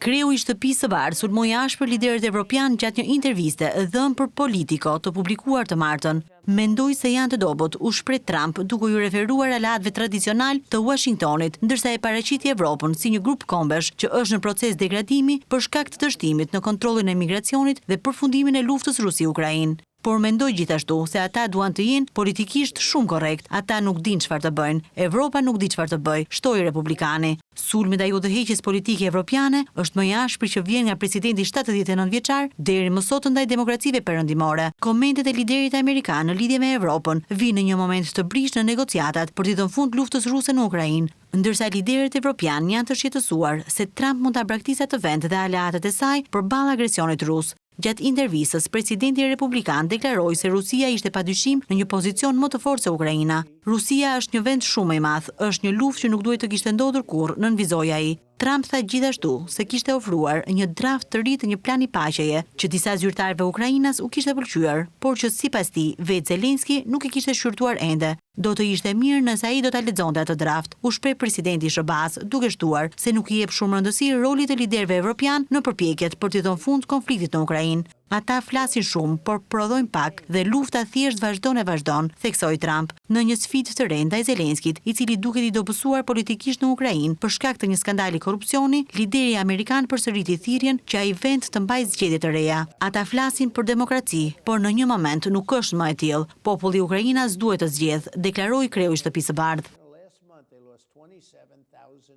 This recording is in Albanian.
Kreu i Shtëpisë së Bardhë sulmoi ashpër liderët evropianë gjatë një interviste dhënë për Politico të publikuar të martën. Mendoj se janë të dobët, u shpreh Trump duke iu referuar aleatëve tradicionalë të Uashingtonit, ndërsa e paraqiti Evropën si një grup kombesh që është në proces degradimi për shkak të dështimit në kontrollin e migracionit dhe përfundimin e luftës Rusi-Ukrainë. Por mendoj gjithashtu se ata duan të jenë politikisht shumë korrekt, ata nuk dinë çfarë të bëjnë. Evropa nuk di çfarë të bëjë, shtoi republikani. Sulmi ndaj udhëheqjes politike evropiane është më i ashpri që vjen nga presidenti 79 vjeçar deri më sot ndaj demokracive perëndimore. Komentet e liderit amerikan në lidhje me Evropën vijnë në një moment të brishtë në negociatat për t'i dhënë fund luftës ruse në Ukrainë, ndërsa liderët evropianë janë të shqetësuar se Trump mund ta braktisë atë vend dhe aleatët e saj përballë agresionit rus. Gjatë intervistës, presidenti republikan deklaroi se Rusia ishte padyshim në një pozicion më të fortë se Ukraina. Rusia është një vend shumë më i madh, është një luftë që nuk duhet të kishte ndodhur kurrë, nënvizoi ai. Trump tha gjithashtu se kishte ofruar një draft të ri të një plani paqeje, që disa zyrtarëve ukrainas u kishte pëlqyer, por që sipas tij, vetë Zelenski nuk e kishte shqyrtuar ende. Do të ishte mirë nëse ai do ta lexonte atë draft, u shpreh presidenti i SHBA-s, duke shtuar se nuk i jep shumë rëndësi rolit të liderëve evropian në përpjekjet për t'i dhënë fund konfliktit në Ukrainë. Ata flasin shumë, por prodhojnë pak dhe lufta thjesht vazhdon e vazhdon, theksoi Trump, në një sfidë të re ndaj Zelenskit, i cili duket i dobësuar politikisht në Ukrainë për shkak të një skandali korrupsioni, lideri amerikan përsëriti thirrjen që ai vend të mbajë zgjedhje të reja. Ata flasin për demokraci, por në një moment nuk është më e tillë. Populli ukrainas duhet të zgjedhë, deklaroi kreu i Shtëpisë së Bardhë. Last month, they lost 27,000.